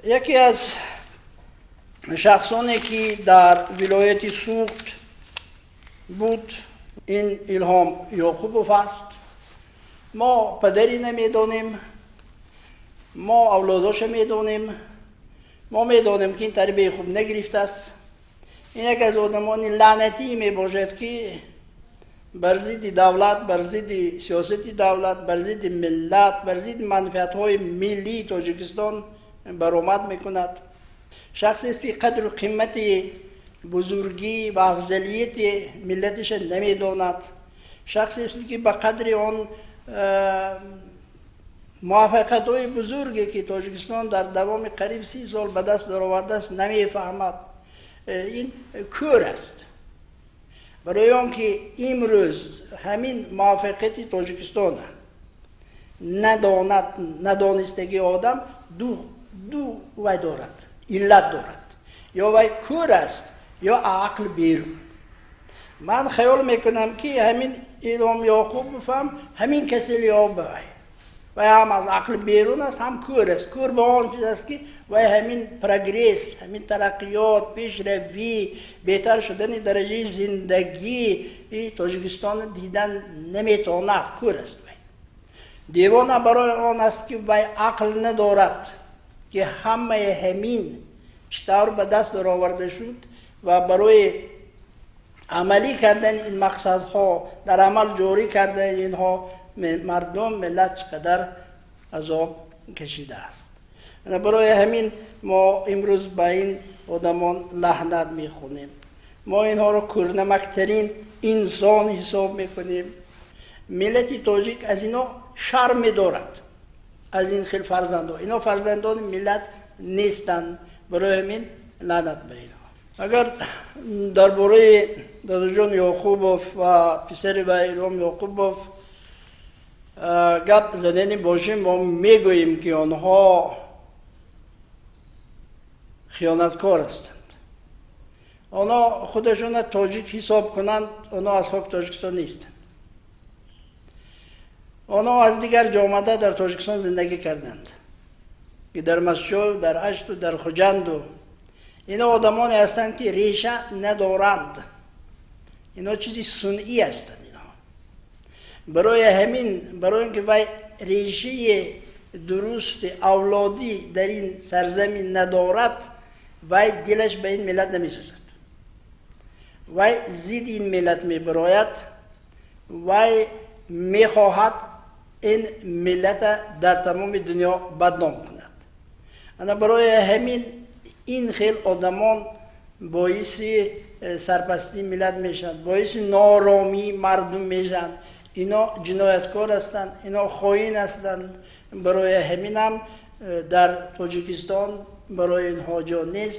Яке аз шахсоне ки дар вилояти Суғд буд, ин Илҳом Ёқубов аст. Мо падари намедонем, мо авлодоша медонем, мо медонем, ки ин тарбияи хуб нагирифтааст. Ин яке аз одамони лаънатӣ мебошад, ки бар зидди давлат, бар зидди сиёсати давлат, бар зидди миллат, бар зидди манфиатҳои миллии Тоҷикистон баромад мекунад. Шахсест, ки қадру қимати бузургӣ ва афзалияти миллаташа намедонад. Шахсест, ки ба қадри он муваффақиятҳои бузурге, ки Тоҷикистон дар давоми қариб 30 сол ба даст даровардааст, намефаҳмад. Ин кӯр аст. Барои он ки имрӯз ҳамин муваффақияти Тоҷикистона надонад, надонистагии одам ду вай дорад, иллат дорад: ё вай кӯр аст, ё ақл берун. Ман хаёл мекунам, ки ҳамин Илҳом Ёқубов ҳам ҳамин касели ба вай ҳам аз ақл берун аст, ҳам кӯр аст. Кӯр ба он чиз аст, ки вай ҳамин прогресс, ҳамин тараққиёт, пешравӣ, беҳтар шудани дараҷаи зиндагии Тоҷикистонро дидан наметавонад. Кӯр аст вай. Девона барои он аст, ки вай ақл надорад, ки ҳамаи ҳамин чӣ тавр ба даст дароварда шуд ва барои амалӣ кардани ин мақсадҳо, дар амал ҷорӣ кардани инҳо мардум, миллат чӣ қадар азоб кашидааст. Барои ҳамин мо имрӯз ба ин одамон лаънат мехонем. Мо инҳоро кӯрнамактарин инсон ҳисоб мекунем. Миллати тоҷик аз ино шарм медорад, аз ин хел фарзандон. Ино фарзандони миллат нестанд. Барои ҳамин лаънат ба инҳо. Агар дар бораи Дадаҷон Ёқубов ва писари вай Илҳом Ёқубов гап задани бошем, мо мегӯем, ки онҳо хиёнаткор ҳастанд. Онҳо худашонро тоҷик ҳисоб кунанд, онҳо аз хоки Тоҷикистон нестанд. Онҳо аз дигар ҷо омада дар Тоҷикистон зиндагӣ карданд, ки дар Мастчоҳ, дар Ашту, дар Хуҷанду. Ино одамоне ҳастанд, ки реша надоранд. Ино чизи сунъӣ ҳастанд. Инҳо барои ҳамин, барои ин ки вай решаи дурусти авлодӣ дар ин сарзамин надорад, вай дилаш ба ин миллат намесӯзад, вай зидди ин миллат мебарояд, вай мехоҳад ин миллата дар тамоми дунё бадном кунад. Ана барои ҳамин ин хел одамон боиси сарпастии миллат мешаванд, боиси нооромии мардум мешаванд. Ино ҷинояткор ҳастанд, ино хоин ҳастанд. Барои ҳаминам дар Тоҷикистон барои инҳо ҷо нест.